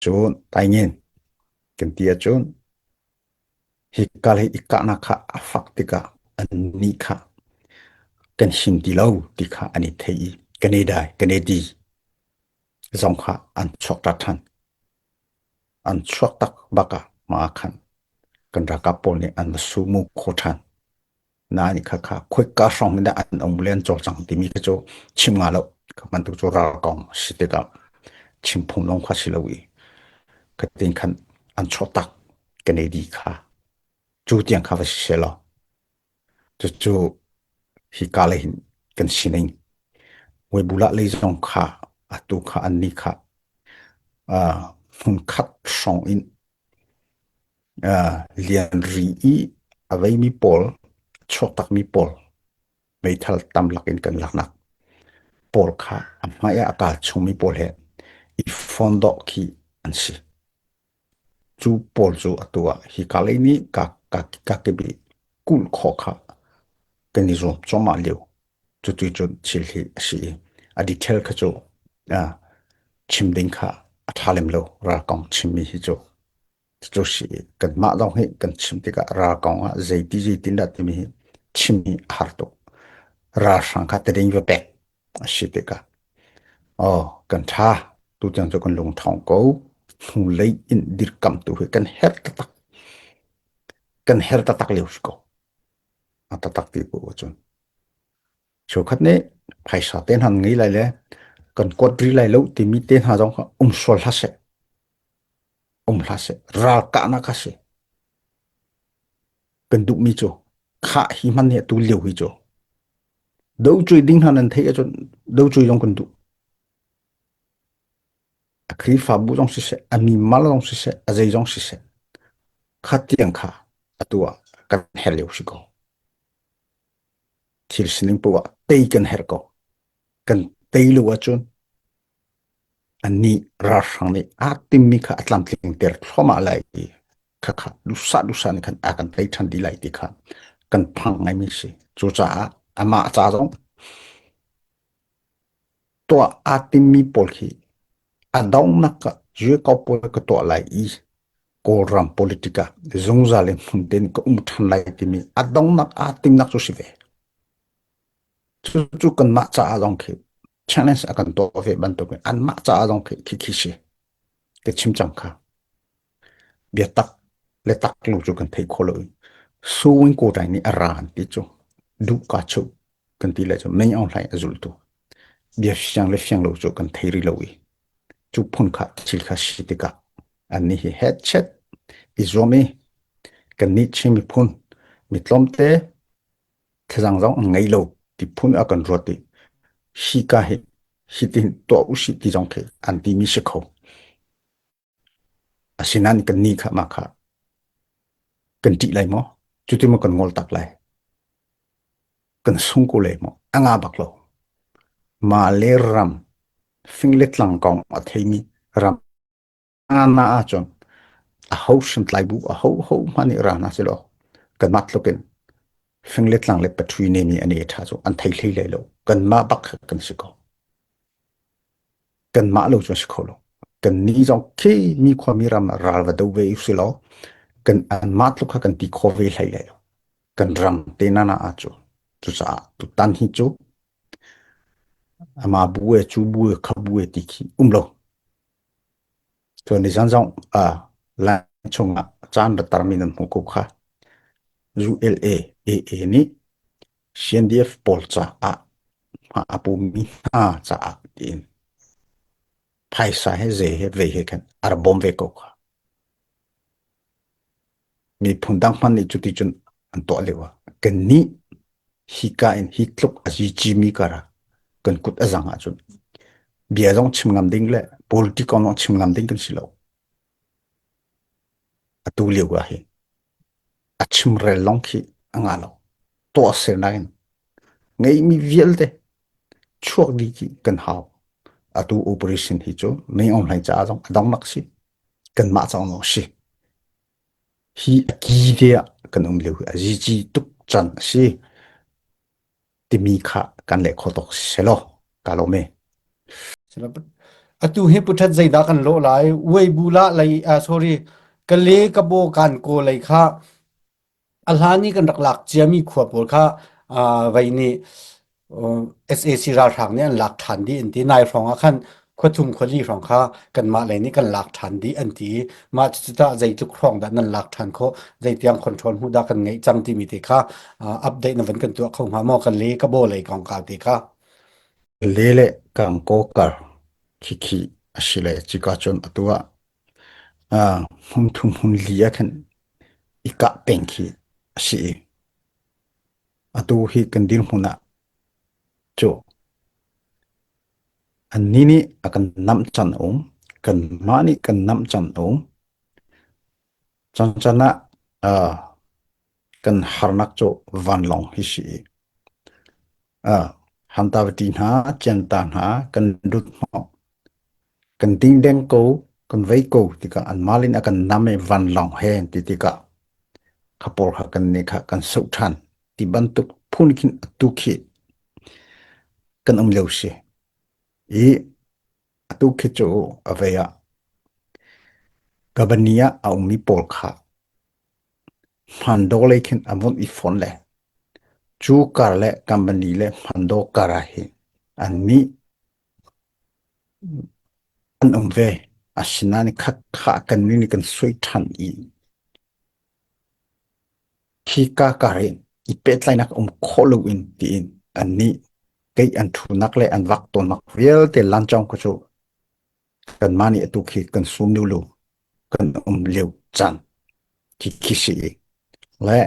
Cun taingin kan ti ahcun hika le i kahnak kha a fak tikah annih kha kan him ti lo ti kha an i thei i Canada Canadi zong kha an chuak ta ṭhan. An chuak tak bak ah mah khan kan ralkap pawl nih an va sumu kho ṭhan. Nain khakha khoika hrawng in dah an um le an cawlcang timi kha cu chim nga lo. Kha bantuk cu ral kong si tikah chim phung lawng kha si lo i khatin khan an chuah tak Kennedy kha cu tiang kha va si seh law cucu hi ka lei hin kan sining Weibula lei zong kha atu kha an ni kha uh, hmunkhat hrawng in Lian ri i a veimi pawl, a chuaktakmi pawl meithal tamlak in kan laknak pawl kha a hmai ah a kal chungmi pawl he i fon dawh khi an si. Cu pawl cu atu ah hika lei nih ka ka ka kebi kulh khawh kha kan i zuam cuahmah lio. Cuti cun thil hi a si i a detail kha cu chim ding kha a ṭha lem lo ral kong chimmi hi cu. Cucu si kanmah zong hi kan chim tikah ral kong ah zeiti zeitin dah timi hi chim hi a har tuk. Ralhrang kha tading va pek a si tikah oh kan ṭha tutan cu kan lung ṭhawng ko hnulei in dirkamtu hi kan herh taktak kan herh taktak lio si ko a taktak ti bu ahcun cheukhat nih phaisa te hna ngei lai le kan kuat ri lai lo timi te hna zong kha um sual hlah seh um hlah seh ralkahnak a si kan duhmi cu khah hi hman hi atu lio hi cu docui ding hna nan theih ahcun docui zong kan duh a Khrihfabu zong siseh a mi mal zong siseh a zei zong siseh kha tiang kha atu ah kan herh lio si ko thil sining poah tei kan herh ko kan tei lo ahcun Annih ralhrang nih aa timmi kha a tlamtlingter thluahmah lai i khakha duhsah duhsah nih khan a kan tei ṭhan dih lai ti kha kan phang ngaimi a si. Cucaah amah ca zong tuah aa timmi pawl khi a donghnak ah Zuekau pawl ka tuah lai i Kawlram politic ah zungzal in hmun tein ka um ṭhan lai timi a donghnak aa timnak cu si ve. Cucu kanmah caah zong khi challenge a kan tuah ve bantukin anmah caah zong khi khi khi si. Ka chim cang kha. Biatak le tak lo cu kan thei kho lo i Suwing ko ṭai nih a ra an ti cu duh ka chuh kan ti le cu Meng Aung Hlaing a zultu. Bia fiang le fiang lo cu kan thei rih lo i cu phun kha thil kha si tikah annih hi headchat i zuam i kannih Chin miphun mi tlawmte thlazang zong an ngei lo ti phun a kan ruat i hika hi hitin tuah usih ti zong khi an timi si kho. Asinain kan ni kha mah kha kan ṭih lai maw? Cuti maw kan ngol tak lai? Kan sung ko lai maw? A nga bak lo. Mah le ram fing le tlang kong a theimi ram na ahcun aho hriamtlai bu aho ho hmanh nih ra hna selaw kanmah tluk in fing le tlang le pathui ne mi an i ṭha cu an thei hlei lai lo kanmah bak kha kan si ko kanmah lo cu a si kho lo kan ni zong khi mi khua mi ram ah ral va do ve u si law kan anmah tluk kha kan ti kho ve hlei lai lo kan ram te na na ah cu cucaah tutan hi cu ama bu e cu bu e kha bu e ti khi um lo Cun nizan zong ah line chungah caan ra tarmi nan hmuh ko kha. ULA AA nih CNDF pawl caah hma a pumi hna caah tiin phaisa he zei he vei he khan a ra bawm ve ko kha. Miphun dang hmanh nih cuti cun an tuah lio ah kannih hika in hi tluk a zici kar ah kan kut a zang ahcun bia zong chim ngam ding le politic kong zong chim ngam ding kan si lo. Atu lio ah hin a chimrel lawng khi a ngah lo. Tuahsernak in ngeihmi vialte chuak dih khi kan hau. Atu operation hi cu Min Aung Hlaing caah zong a dongnak si. Kanmah caah zong si. Hi a ki te ah kan um lio hi a zici tuk can a si timi kha kan leh kho tuk selaw ka lawm e. Atu hi puthat zeidah kan lawh lai? Uaibu la lei sorry Kale Kabo kan ko lei kha a hlan i kan rak lak ciami khua pawl kha vei nih SAC ralhrang nih an lak ṭhan dih an ti. Nai hrawng ah khan khuathum khuali hrawng kha kanmah lei nih kan lak ṭhan dih an ti i mah cucu tah zeitluk hrawng dah nan lak ṭhan khawh, zeitiang control hmuh dah kan ngeih cang timi te kha update na van kan tuah kho hnga maw? Kan le ka baw lei kongkau te kha. Le le kangkaw kar khikhi a si le cika cun atu ah hmun thum hmun li ah khin i kah peng khi a si i atu hi kan dirhmun ah cu annih nih a kan namh can a um kanmah nih kan namh can a um cancan ah kan harnak cu vanlawng hi si i hantavati hna cianta hna kan lut hnawh kan dingdeng ko kan vei ko tikah anmah in a kan nam i vanlawng he ti tikah kha pawl kha kan nih kha kan soh ṭhan ti bantuk phun khin atu khi kan um lio si i atu khi cu a vei ah Gabani ah a ummi pawl kha Hmandaw lei khin a vun i fon le cu kar le company le hmandaw kar ah hin annih an um ve. Asinain khakha kannih nih kan sui ṭhan i khika kar in i pehtlaihnak um khawh loin tiin annih kei an ṭhunak le an vak tawnnak vialte lancawng kha cu kanmah nih atu khi kan sum lio lo kan um lio caan khi khi si i le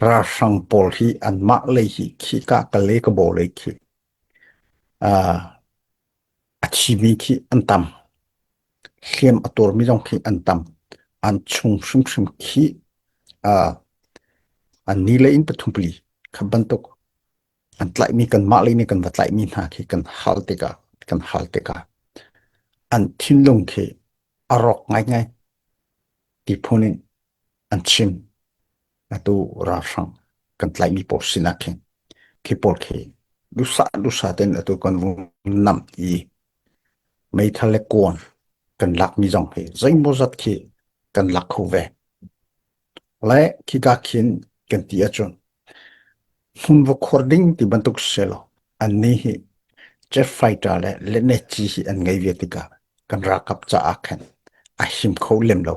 ralhrang pawl hi anmah lei hi khi ka ka le ka bo lei khi a thimi khi an tam hliam a tuarmi zong khi an tam an chung hrimhrim khi an ni le in pathum pali kha bantuk an tlaihmi kanmah lei nih kan va tlaihmi hna khi kan hal tikah kan hal tikah an thinlung khi a rawk ngaingai ti phun in an chim. Atu ralhrang kan tlaihmi pawl sinah khin khi pawl khi duhsah duhsah tein atu kan vung namh i meithal le kuan kan lakmi zong hi zeimawzat khi kan lak kho ve. Le khika khin kan ti ahcun hmun va khuar ding ti bantuk selaw annih hi jet fighter le leneci hi an ngei ve tikah kan ralkap caah khan a him kho lem lo.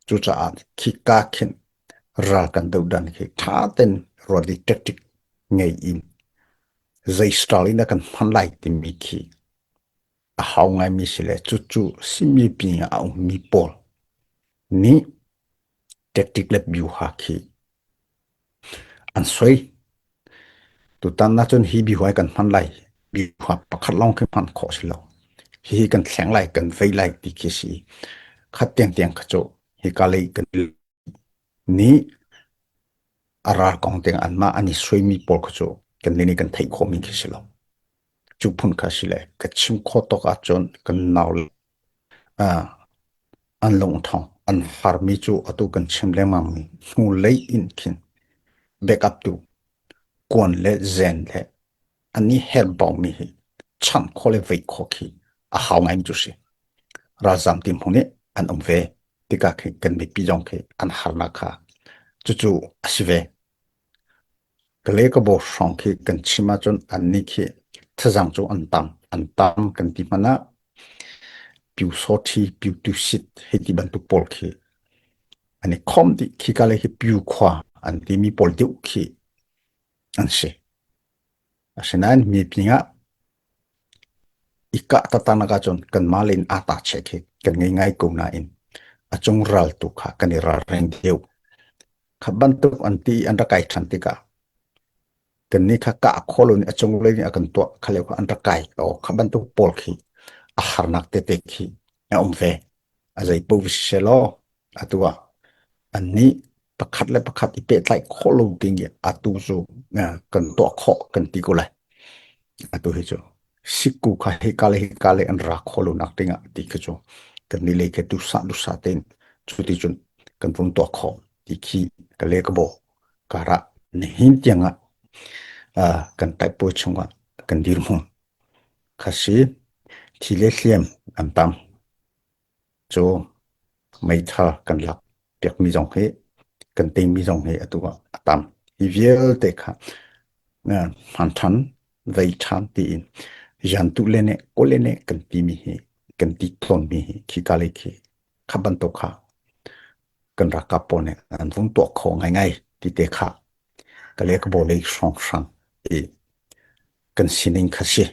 Cucaah khika khin ral kan doh dan khi ṭha tein ruat i tactic ngei in zei style in dah kan hman lai timi khi a hau ngaimi si le cucu simi pin ah a ummi pawl nih tactic le biuha khi an soi. Tutan ahcun hi biuha kan hman lai. Biuha pakhat lawng khi hman khawh si lo. Hihi kan thleng lai, kan vei lai ti khi si. Khat tiangtiang kha cu hika lei kan nih a ral kong tiang anmah an i suaimi pawl kha cu kan nih kan theih khawhmi khi si lo. Cu phun kha si le ka chim khawh tawk ahcun kan nau an lungṭhawng an harmi cu atu kan chim lengmangmi hnulei in khin backup tu kuan le zen le an i herhbaumi hi chanh khawh le veih khawh khi a hau ngaimi cu si. Ralzam ti hmun i an um ve tikah khi kan mipi zong khi an harnak kha cucu a si ve. Kale ka bo hrawng khi kan chim ahcun annih khi thazang cu an tam an tam kan ti hmanh ah pyusawṭhi pyutusit hei ti bantuk pawl khi an i khawm dih khika lei khi pyu khua an timi pawl deuh khi an si. Asinain mi pingah i kah taktaknak ahcun kanmah lei in aa ta cheh khi kan ngei ngai ko nain a cung ral tu kha kan i ralring deuh. Kha bantuk an ti i an rak kai ṭhan tikah kannih kha kah khawh lo nih a cunglei nih a kan tuah kha lio kha an rak kai o kha bantuk pawl khi a harnak tete khi a um ve. A zei paoh si selaw atu ah annih pakhat le pakhat i pehtlaih khawh lo ding i atu cu kan tuah khawh kan ti ko lai. Atu hi cu sikku kha hika le hika le an ra khawh lo nak ding ah ti khi cu kan ni lei khi duhsah duhsah tein cu ti cun kan vung tuah khawh ti khi ka le ka bo karah nihin tiang ah kan taipuai chungah kan dirhmun kha si. Thi le hliam an tam. Cu meithal kan lak piakmi zong hi kan teimi zong hi atu ah a tam. Hi vialte kha hman ṭhan, vei ṭhan tiin rian tu le ne kawle ne kan timi hi kan ti tawnmi hi khika lei khi kha bantuk kha kan ralkap pawl nih an vung tuah kho ngaingai ti te kha ka le ka baw lei hrawnghrang i kan sining kha si.